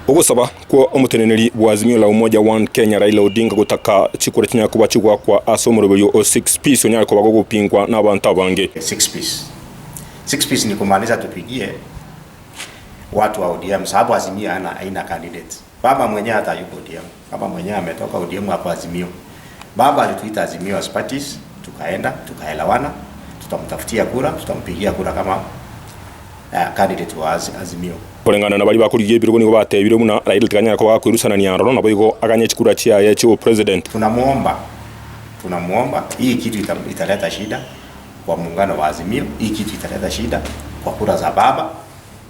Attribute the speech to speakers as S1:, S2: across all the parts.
S1: Ogosaba kwa omoteneneri bwa Azimio la Umoja One Kenya Raila Odinga gotaka chikura chinyare koba chigwakwa ase omoroberio o Six Piece onyare koba gogopingwa nabanto abange.
S2: Six Piece. Six Piece ni kumaanisha tupigie watu wa ODM sababu Azimio haina candidate. Baba mwenyewe hata yuko ODM. Baba mwenyewe ametoka ODM hapo Azimio. Baba alituita Azimio as parties, tukaenda, tukaelewana, tutamtafutia kura, tutampigia kura kama candidate wa Azimio.
S1: Koreng'ana na baria bakorigia ebirogo nigo batebire buna Raila tiganyara koba gakoirusanania aroro naboigo aganye chikura chiaye chi'obopresident.
S2: Tunamuomba hii kitu italeta shida kwa muungano wa Azimio, hii kitu italeta shida kwa kura za baba,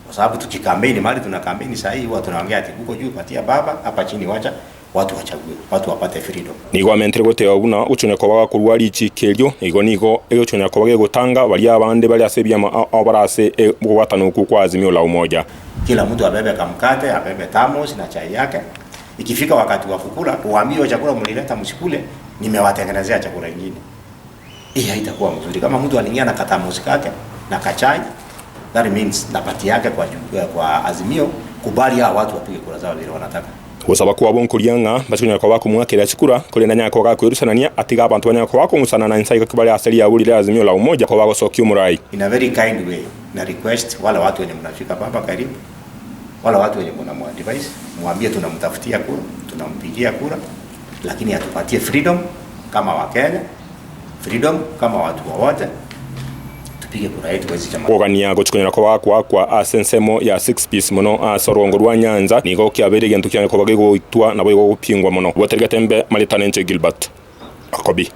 S2: kwa sababu tukikampeni mahali tuna kampeni saa hii huwa tunaongea ati huko juu patia baba, hapa chini wacha watu wachague, watu wapate freedom.
S1: Nigo amentire goteba buna ochonya koba gakorwa richiko erio igo nigo egochonya koba gegotanga baria abande bare ase ebiama ao bare ase okobwatana okwo kwa Azimio la Umoja.
S2: Kila mtu abebe kamkate, abebe thermos na chai yake. Ikifika wakati wa kukula, uambie chakula mlileta msikule, nimewatengenezea chakula kingine. Hii haitakuwa mzuri. Kama mtu aliingia na kathermos kake na kachai, that means na pati yake kwa Azimio, kubali hao watu wapige kura zao vile wanataka.
S1: Gosaba kwabo nkoria ng'a bachikonyara koba bakomwakera chikura korende anyare koba gakoirusanania atiga abanto banyare koba bakong'usana na insa iga kibare ase riabu riria Azimio la Umoja koba bagosokia omorai.
S2: In a very kind way, na request wale watu wenye mnafika baba karibu, wale watu wenye mnamuadvise, mwambie tunamtafutia kura, tunampigia kura, lakini atupatie freedom kama Wakenya, freedom kama watu wowote, tupige kura yetu kwa hizi chama.
S1: Kogania gochikonyera koba kwakwa ase ensemo ya Six Piece mono ase orongo rwa Nyanza nigo kiabeire egento kiane koba gegoitwa nabo igo gopingwa mono. Gwaterigete mbe maritana enche Gilbert Akobi.